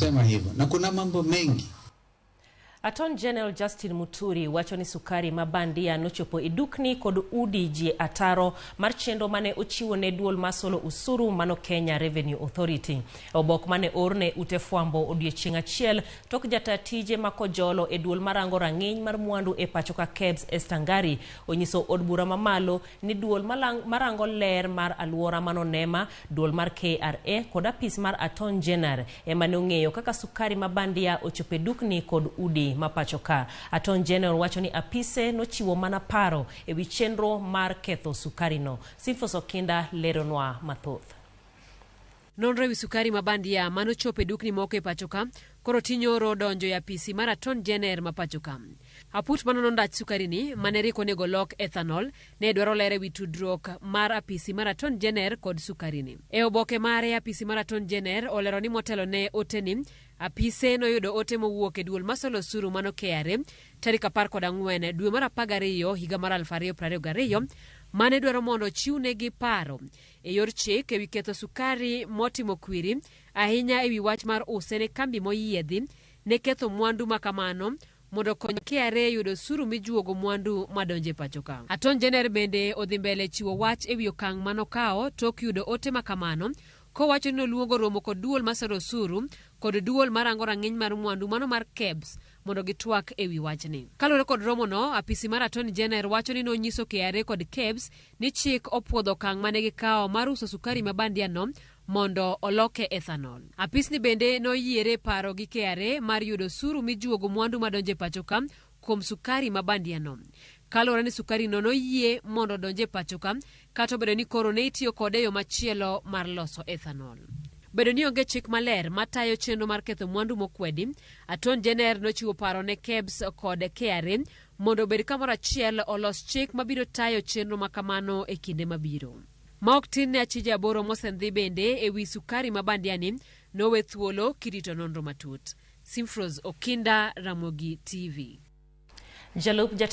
Tunasema hivyo, na kuna mambo mengi. Attorney General Justin Muturi wacho ni sukari ma bandia nochopo e dukni kod udi ji ataro mar chenro mane ochiwo ne duol masolo usuru mano Kenya Revenue Authority. Obok mane oorne ute fwambo odiochieng' achiel tok jata tije ma kojolo e duol marango rang'iny mar mwandu e pacho ka KEBS Esther Ngari onyiso od bura mamalo ni duol marango ler mar aluora mano NEMA, duol mar KRA kod apis mar Attorney General ema ne ong'eyo kaka sukari ma bandia ochopo e dukni kod udi ma pacho ka. Attorney General wacho ni apise nochiwo mana paro ewi chenro mar ketho sukari no. Simfos Okinda leronwa mathoth. Nonro ewi sukari ma bandia manochopo e dukni moko e pacho ka koro tinyoro donjo e apisi mar Attorney General ma pacho ka. Aput manono ndach sukari ni mane rik onego lok ethanol ne dwaro ler ewi tudruok mar apisi mar Attorney General kod sukari ni. E oboke mare apisi mar Attorney General olero ni motelo ne oteni apise noyudo ote mowuok e duol masolo osuru mano KRA tarik 14 dwe mar 12 higa mar 2022 mane dwaro mondo ochiwnegi paro e yor chik ewi ketho sukari motimo kwiri ahinya ewi wach mar use ne kambi moyiedhi ne ketho mwandu ma kamano mondo okony KRA yudo osuru mijuogo mwandu madonjo e pacho ka. Attorney General bende odhi mbele chiwo wach ewi okang' manokawo tok yudo ote ma kamano kowacho ni noluongo romo kod duol masolo osuru kod duol marango rang'iny mar mwandu mano mar KEBS mondo gitwak ewi wachni. Kaluwore kod romono, apisi mar Attorney General wacho ni nonyiso KRA kod KEBS ni chik opuodho okang' mane gikawo mar uso sukari ma bandia no mondo oloke ethanol. Apisni bende noyiere paro gi KRA mar yudo osuru mijuogo mwandu madonjo e pacho ka kuom sukari ma bandia no. Kaluwore ni sukari no noyie mondo odonj e pacho ka kata obedo ni koro ne itiyo kode e yo machielo mar loso ethanol. Bedo ni onge chik maler matayo chenro mar ketho mwandu mokwedi, Attorney General nochiwo paro ne KEBS kod KRA mondo obed kamoro achiel olos chik mabiro tayo chenro ma kamano e kinde mabiro. Ma ok tin ne achije 8 mosendhi bende ewi sukari ma bandia ni nowe thuolo kirito nonro matut. Simfros Okinda, Ramogi TV. Jalup